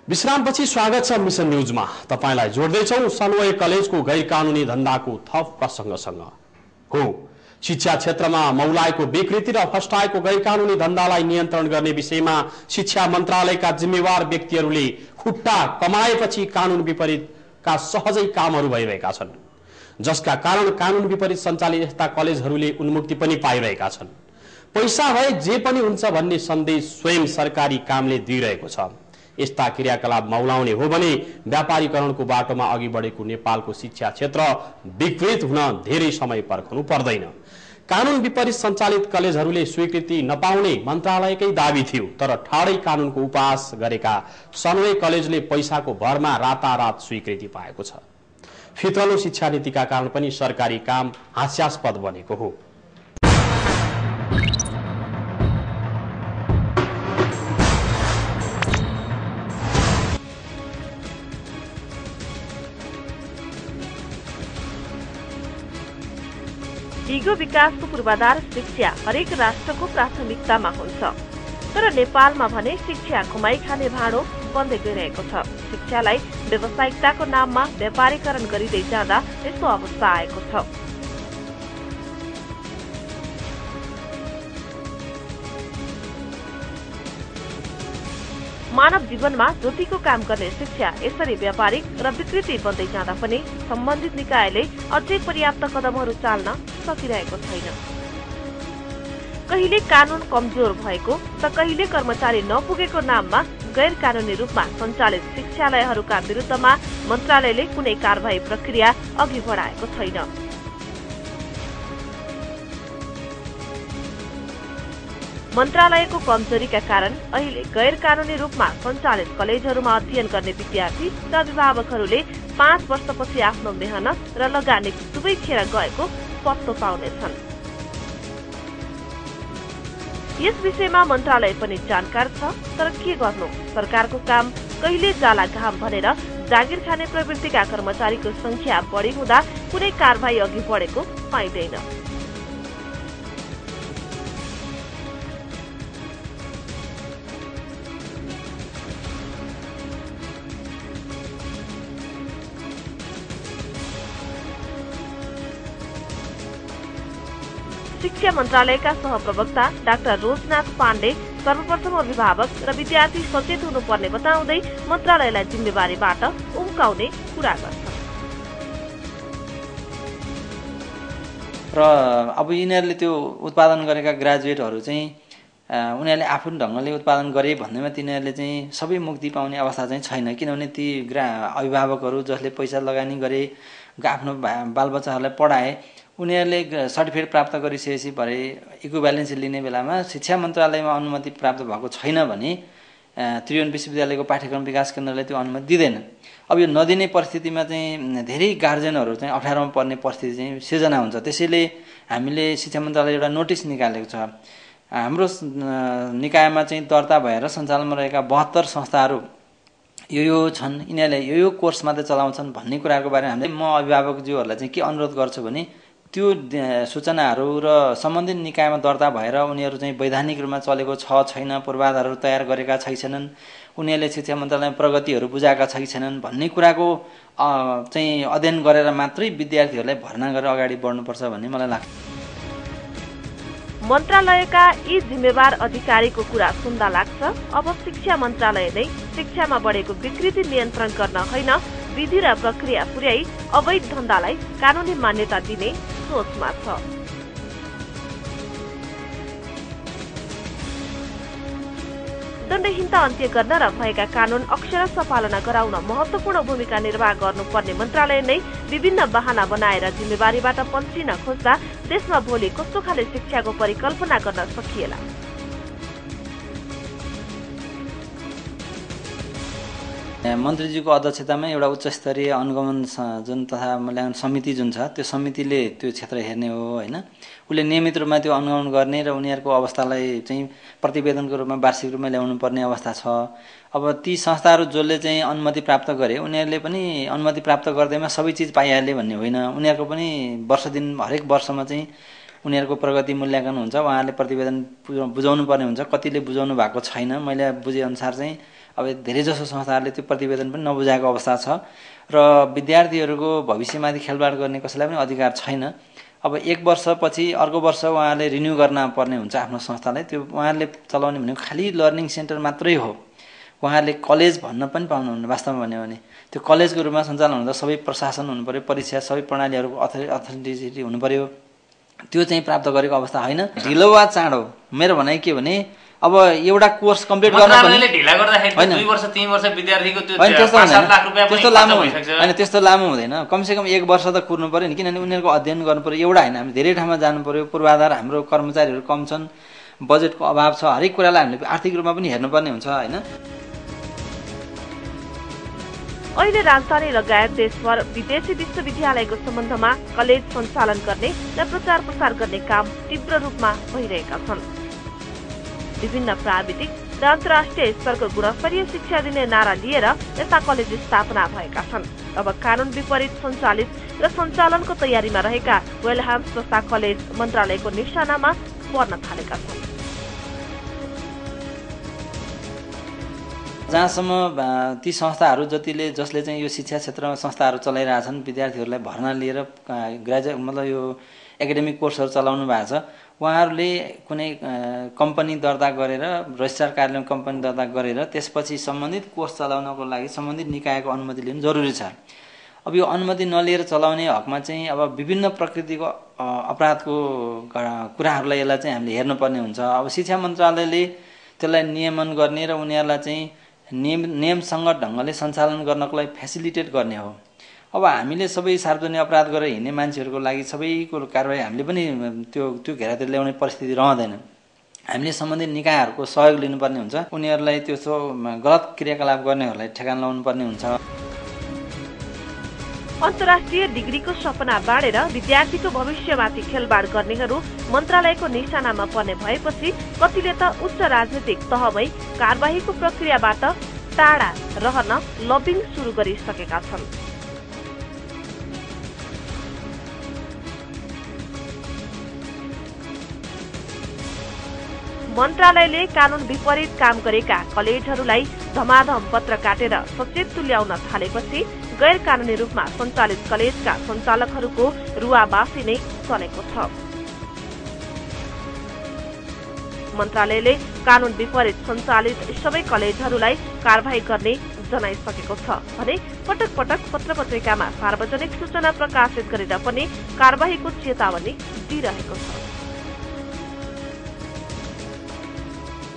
विश्रामपछि स्वागत छ मिशन न्यूजमा। तपाईलाई जोड्दैछौं सनवय कलेजको गैरकानूनी धन्दाको थप प्रसंगसँग। हो, शिक्षा क्षेत्रमा मौलाएको विकृति र फस्टाएको गैरकानूनी धन्दालाई नियन्त्रण गर्ने विषयमा शिक्षा मन्त्रालयका जिम्मेवार व्यक्तिहरूले खुट्टा कमाएपछि कानून विपरीतका सहजै कामहरू भइरहेका छन्, जसका कारण कानून विपरीत सञ्चालित यस्ता कलेजहरूले उन्मुक्ति पनि पाइरहेका छन्। पैसा भए जे पनि हुन्छ भन्ने सन्देश स्वयं सरकारी कामले दिइरहेको छ। यस्ता क्रियाकलाप मौलाउने हो भने व्यापारीकरणको बाटोमा अघि बढेको नेपालको शिक्षा क्षेत्र विकृत हुन धेरै समय पर्खनु पर्दैन। कानून विपरीत सञ्चालित कलेजहरूले स्वीकृति नपाउने मन्त्रालयकै दाबी थियो, तर ठाडै कानूनको उपहास गरेका सनवय कलेजले पैसाको भरमा रातारात स्वीकृति पाएको छ। फितलो शिक्षा नीतिका कारण पनि सरकारी काम हास्यास्पद बनेको हो। दिगो विकासको पूर्वाधार शिक्षा हरेक राष्ट्रको प्राथमिकतामा हुन्छ, तर नेपालमा भने शिक्षा कमाई खाने भाँडो बन्दै गइरहेको छ। शिक्षालाई व्यावसायिकताको नाममा व्यापारीकरण गरिँदै जाँदा यस्तो अवस्था आएको छ। मानव जीवनमा ज्योतिको काम गर्ने शिक्षा यसरी व्यापारिक र विकृति बन्दै जाँदा पनि सम्बन्धित निकायले अझै पर्याप्त कदमहरू चाल्न सकिरहेको छैन। कहिले कानून कमजोर भएको त कहिले कर्मचारी नपुगेको नाममा गैर कानूनी रूपमा सञ्चालित शिक्षालयहरूका विरुद्धमा मन्त्रालयले कुनै कारबाही प्रक्रिया अघि बढाएको छैन। मन्त्रालयको कमजोरीका कारण अहिले गैर कानूनी रूपमा सञ्चालित कलेजहरूमा अध्ययन गर्ने विद्यार्थी र अभिभावकहरूले 5 वर्षपछि आफ्नो मेहनत र लगानी दुवै खेर गएको पत्तो पाउनेछन्। यस विषयमा मन्त्रालय पनि जानकार छ, तर के गर्नु? सरकारको काम कहिले जाला घाम भनेर जागिर खाने प्रवृत्तिका कर्मचारीको संख्या बढी हुँदा कुनै कारबाही अघि बढेको पाइँदैन। शिक्षा मन्त्रालयका सहप्रवक्ता डाक्टर रोजनाथ पाण्डे सर्वप्रथम अभिभावक र विद्यार्थी सचेत हुनुपर्ने बताउँदै मन्त्रालयलाई जिम्मेवारीबाट उम्काउने कुरा गर्छन्। र अब यिनीहरूले त्यो उत्पादन गरेका ग्रेजुएटहरू चाहिँ उनीहरूले आफ्नो ढङ्गले उत्पादन गरे भन्नेमा तिनीहरूले चाहिँ सबै मुक्ति पाउने अवस्था चाहिँ छैन, किनभने ती अभिभावकहरू जसले पैसा लगानी गरे, आफ्नो बालबच्चाहरूलाई पढाए, उनीहरूले सर्टिफिकेट प्राप्त गरिसकेपछि भरे इक्विभ्यालेन्सी लिने बेलामा शिक्षा मन्त्रालयमा अनुमति प्राप्त भएको छैन भने त्रिभुवन विश्वविद्यालयको पाठ्यक्रम विकास केन्द्रले त्यो अनुमति दिँदैन। अब यो नदिने परिस्थितिमा चाहिँ धेरै गार्जेनहरू चाहिँ अप्ठ्यारोमा पर्ने परिस्थिति चाहिँ सिर्जना हुन्छ। त्यसैले हामीले शिक्षा मन्त्रालयले एउटा नोटिस निकालेको छ। हाम्रो निकायमा चाहिँ दर्ता भएर सञ्चालनमा रहेका 72 संस्थाहरू यो छन्, यिनीहरूले यो कोर्स मात्रै चलाउँछन् भन्ने कुराको बारेमा हामीले म अभिभावकज्यूहरूलाई चाहिँ के अनुरोध गर्छु भने त्यो सूचनाहरू र सम्बन्धित निकायमा दर्ता भएर उनीहरू चाहिँ वैधानिक रूपमा चलेको छ छैन, पूर्वाधारहरू तयार गरेका छैनन्, उनीहरूले शिक्षा मन्त्रालयमा प्रगतिहरू बुझाएका छैनन् भन्ने कुराको चाहिँ अध्ययन गरेर मात्रै विद्यार्थीहरूलाई भर्ना गरेर अगाडि बढ्नुपर्छ भन्ने मलाई लाग्छ। मन्त्रालयका यी जिम्मेवार अधिकारीको कुरा सुन्दा लाग्छ अब शिक्षा मन्त्रालय नै शिक्षामा बढेको विकृति नियन्त्रण गर्न होइन, विधि र प्रक्रिया पुर्याई अवैध धन्दालाई कानूनी मान्यता दिने सोचमा छ। दण्डहीनता अन्त्य गर्न र भएका कानून अक्षरशः पालना गराउन महत्वपूर्ण भूमिका निर्वाह गर्नुपर्ने मन्त्रालय नै विभिन्न बहाना बनाएर जिम्मेवारीबाट पल्टिन खोज्दा देशमा भोलि कस्तो खाले शिक्षाको परिकल्पना गर्न सकिएला? मन्त्रीजीको अध्यक्षतामा एउटा उच्च स्तरीय अनुगमन जुन तथा मूल्याङ्कन समिति जुन छ, त्यो समितिले त्यो क्षेत्र हेर्ने हो होइन। उसले नियमित रूपमा त्यो अनुगमन गर्ने र उनीहरूको अवस्थालाई चाहिँ प्रतिवेदनको रूपमा वार्षिक रूपमा ल्याउनु पर्ने अवस्था छ। अब ती संस्थाहरू जसले चाहिँ अनुमति प्राप्त गरे उनीहरूले पनि अनुमति प्राप्त गर्दैमा सबै चिज पाइहाल्यो भन्ने होइन। उनीहरूको पनि वर्ष दिन हरेक वर्षमा चाहिँ उनीहरूको प्रगति मूल्याङ्कन हुन्छ, उहाँहरूले प्रतिवेदन बुझाउनु पर्ने हुन्छ, कतिले बुझाउनु भएको छैन। मैले बुझेअनुसार चाहिँ अब धेरैजसो संस्थाहरूले त्यो प्रतिवेदन पनि नबुझाएको अवस्था छ र विद्यार्थीहरूको भविष्यमाथि खेलवाड गर्ने कसैलाई पनि अधिकार छैन। अब 1 वर्षपछि अर्को वर्ष उहाँले रिन्यू गर्न पर्ने हुन्छ आफ्नो संस्थालाई। त्यो उहाँहरूले चलाउने भनेको खालि लर्निङ सेन्टर मात्रै हो, उहाँहरूले कलेज भन्न पनि पाउनुहुन्न। वास्तवमा भन्यो भने त्यो कलेजको रूपमा सञ्चालन हुँदा सबै प्रशासन हुनु पर्यो, परीक्षा सबै प्रणालीहरूको अथेन्टिसिटी हुनु पर्यो, त्यो चाहिँ प्राप्त गरेको अवस्था होइन। ढिलो वा चाँडो मेरो भनाइ के भने अब एउटा कोर्स कम्प्लिट गर्न पनि ढिला गर्दाखेरि 2 वर्ष 3 वर्ष विद्यार्थीको त्यो 5-7 लाख रुपैयाँ त्यस्तो लामो हैन, त्यस्तो लामो हुँदैन। कमसेकम 1 वर्ष त कुर्नु पर्यो नि, किनभने उनीहरूको अध्ययन गर्नु पर्यो। एउटा हैन, हामी धेरै ठाउँमा जानु पर्यो, पूर्वाधार हाम्रो कर्मचारीहरू कम छन्, बजेटको अभाव छ, हरेक कुरालाई हामीले आर्थिक रूपमा पनि हेर्नुपर्ने हुन्छ हैन। अहिले राजधानी लगायत देशभर विदेशी विश्वविद्यालयको सम्बन्धमा कलेज सञ्चालन गर्ने र प्रचार प्रसार गर्ने काम तीव्र रूपमा भइरहेका छन्। विभिन्न प्राविधिक र अन्तर्राष्ट्रिय स्तरको गुणस्तरीय शिक्षा दिने नारा लिएर यस्ता कलेज स्थापना भएका छन्। अब कानून विपरीत सञ्चालित र सञ्चालनको तयारीमा रहेका वेलहाम्स जस्ता कलेज मन्त्रालयको निशानामा पर्न थालेका छन्। जहाँसम्म ती संस्थाहरू जसले चाहिँ यो शिक्षा क्षेत्रमा संस्थाहरू चलाइरहेछन्, विद्यार्थीहरूलाई भर्ना लिएर ग्रेजुएट मतलब यो एकाडेमिक कोर्सहरू चलाउनु भएको छ, उहाँहरूले कुनै कम्पनी दर्ता गरेर रजिस्ट्रार कार्यालयमा कम्पनी दर्ता गरेर त्यसपछि सम्बन्धित कोर्स चलाउनको लागि सम्बन्धित निकायको अनुमति लिनु जरुरी छ। अब यो अनुमति नलिएर चलाउने हकमा चाहिँ अब विभिन्न प्रकृतिको अपराधको कुराहरूलाई यसलाई चाहिँ हामीले हेर्नुपर्ने हुन्छ। अब शिक्षा मन्त्रालयले त्यसलाई नियमन गर्ने र उनीहरूलाई चाहिँ नियमसँग ढङ्गले सञ्चालन गर्नको लागि फेसिलिटेट गर्ने हो। अब हामीले सबै सार्वजनिक अपराध गरेर हिँड्ने मान्छेहरूको लागि सबैको कारबाही हामीले पनि त्यो घेरातिर ल्याउने परिस्थिति रहँदैन। हामीले सम्बन्धित निकायहरूको सहयोग लिनुपर्ने हुन्छ, उनीहरूलाई त्यो गलत क्रियाकलाप गर्नेहरूलाई ठेगान लगाउनु पर्ने हुन्छ। अन्तर्राष्ट्रिय डिग्रीको सपना बाँडेर विद्यार्थीको भविष्यमाथि खेलवाड गर्नेहरू मन्त्रालयको निशानामा पर्ने भएपछि कतिले त उच्च राजनीतिक तहमै कारबाहीको प्रक्रियाबाट टाढा रहन लबिङ सुरु गरिसकेका छन्। मन्त्रालयले कानून विपरीत काम गरेका कलेजहरूलाई धमाधम पत्र काटेर सचेत तुल्याउन थालेपछि गैर कानूनी रूपमा सञ्चालित कलेजका सञ्चालकहरूको रुवाबासी नै चलेको छ। मन्त्रालयले कानून विपरीत सञ्चालित सबै कलेजहरूलाई कारबाही गर्ने जनाइसकेको छ भने पटक पटक पत्र पत्रिकामा सार्वजनिक सूचना प्रकाशित गरेर पनि कारबाहीको चेतावनी दिइरहेको छ।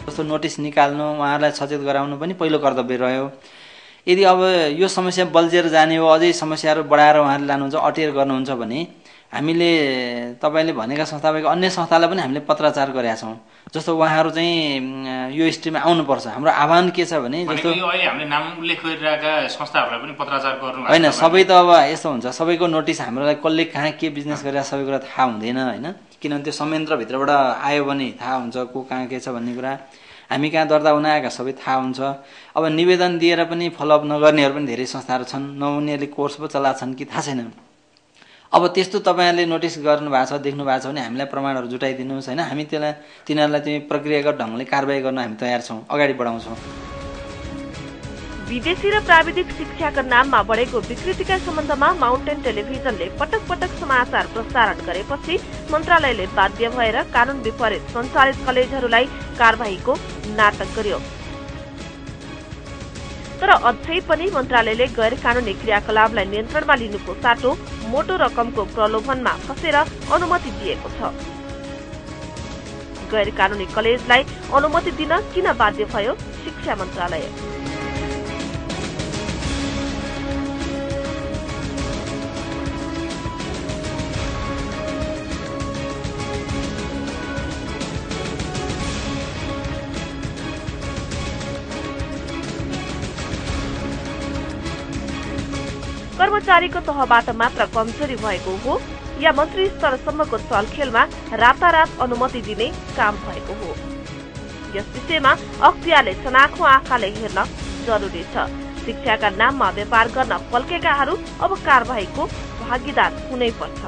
जस्तो नोटिस निकाल्नु, उहाँहरूलाई सचेत गराउनु पनि पहिलो कर्तव्य रह्यो। यदि अब यो समस्या बल्झेर जाने हो, अझै समस्याहरू बढाएर उहाँहरूले लानुहुन्छ, अटेर गर्नुहुन्छ भने हामीले तपाईँले भनेका संस्थाको अन्य संस्थालाई पनि हामीले पत्राचार गरेका छौँ। जस्तो उहाँहरू चाहिँ यो स्ट्रिममा आउनुपर्छ। हाम्रो आह्वान के छ भने जस्तो हामीले नाम उल्लेख गरिरहेका संस्थाहरूलाई पनि पत्राचार गर्नु होइन, सबै त अब यस्तो हुन्छ, सबैको नोटिस हामीलाई कसले कहाँ के बिजनेस गरेर सबै कुरा थाहा हुँदैन होइन, किनभने त्यो संयन्त्रभित्रबाट आयो भने थाहा हुन्छ को कहाँ के छ भन्ने कुरा। हामी कहाँ दर्ता हुन आएका सबै थाहा हुन्छ। अब निवेदन दिएर पनि फलोअप नगर्नेहरू पनि धेरै संस्थाहरू छन्, न उनीहरूले कोर्स पो चलाछन् कि थाहा छैन। अब त्यस्तो तपाईँहरूले नोटिस गर्नु भएको छ, देख्नु भएको छ भने हामीलाई प्रमाणहरू जुटाइदिनुहोस् होइन, हामी तिनीहरूलाई चाहिँ प्रक्रियागत ढङ्गले कारबाही गर्न हामी तयार छौँ, अगाडि बढाउँछौँ। विदेशी र प्राविधिक शिक्षाका नाममा बढेको विकृतिका सम्बन्धमा माउन्टेन टेलिभिजनले पटक पटक समाचार प्रसारण गरेपछि मन्त्रालयले बाध्य भएर कानून विपरीत सञ्चालित कलेजहरूलाई कारबाहीको नाटक गर्यो। तर अझै पनि मन्त्रालयले गैर कानूनी क्रियाकलापलाई नियन्त्रणमा लिनुको साटो मोटो रकमको प्रलोभनमा फसेर अनुमति दिएको छ। गैर कानूनी कलेजलाई अनुमति दिन किन बाध्य भयो शिक्षा मन्त्रालय? कर्मचारीको तहबाट मात्र कमजोरी भएको हो या मन्त्री स्तरसम्मको चलखेलमा रातारात अनुमति दिने काम भएको हो? यस विषयमा अख्तियारले चनाखो आँखाले हेर्न जरुरी छ। शिक्षाका नाममा व्यापार गर्न पल्केकाहरू अब कारबाहीको भागीदार हुनै पर्छ।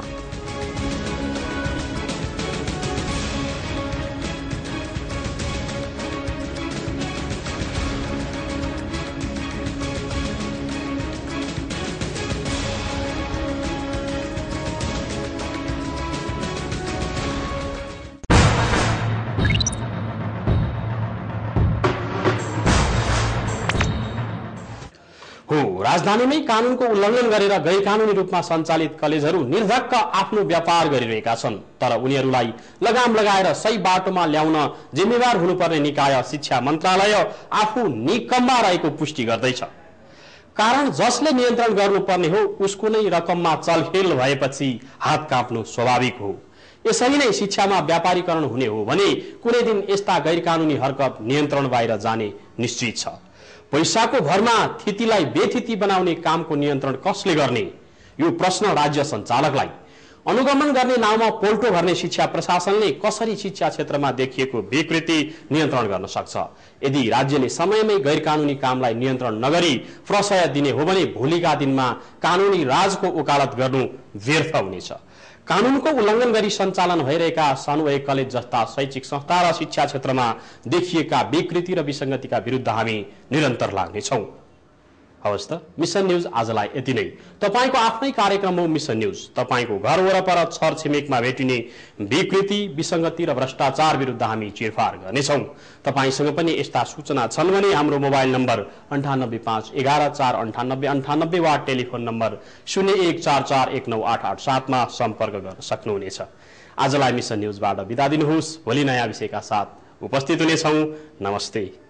राजधानीमै कानूनको उल्लङ्घन गरेर गैरकानूनी रूपमा सञ्चालित कलेजहरू निर्धक्क आफ्नो व्यापार गरिरहेका छन्, तर उनीहरूलाई लगाम लगाएर सही बाटोमा ल्याउन जिम्मेवार हुनुपर्ने निकाय शिक्षा मन्त्रालय आफू निकम्मा रहेको पुष्टि गर्दैछ। कारण जसले नियन्त्रण गर्नुपर्ने हो उसको नै रकममा चलखेल भएपछि हात काट्नु स्वाभाविक हो। यसरी नै शिक्षामा व्यापारीकरण हुने हो भने कुनै दिन यस्ता गैरकानूनी हरकत नियन्त्रण बाहिर जाने निश्चित छ। पैसाको भरमा थितिलाई बेथिति बनाउने कामको नियन्त्रण कसले गर्ने? यो प्रश्न राज्य सञ्चालकलाई। अनुगमन गर्ने नाउँमा पोल्टो भर्ने शिक्षा प्रशासनले कसरी शिक्षा क्षेत्रमा देखिएको विकृति नियन्त्रण गर्न सक्छ? यदि राज्यले समयमै गैरकानूनी कामलाई नियन्त्रण नगरी प्रशय दिने हो भने भोलिका दिनमा कानूनी राजको वकालत गर्नु व्यर्थ हुनेछ। कानूनको उल्लङ्घन गरी सञ्चालन भइरहेका सानुवयिक कलेज जस्ता शैक्षिक संस्था र शिक्षा क्षेत्रमा देखिएका विकृति र विसङ्गतिका विरुद्ध हामी निरन्तर लाग्नेछौँ। हवस् त, मिसन न्यूज आजलाई यति नै। तपाईको आफ्नै कार्यक्रम हो मिसन न्यूज। तपाईको घर वरपर छर छिमेकमा भेटिने विकृति, विसङ्गति र भ्रष्टाचार विरुद्ध हामी चिरफार गर्नेछौँ। तपाईसँग पनि यस्ता सूचना छन् भने हाम्रो मोबाइल नम्बर 9851 11 498 98 वा टेलिफोन नम्बर 0144198887 मा सम्पर्क गर्न सक्नुहुनेछ। आजलाई मिसन न्यूजबाट बिदा दिनुहोस्। भोलि नयाँ विषयका साथ उपस्थित हुनेछौँ। नमस्ते।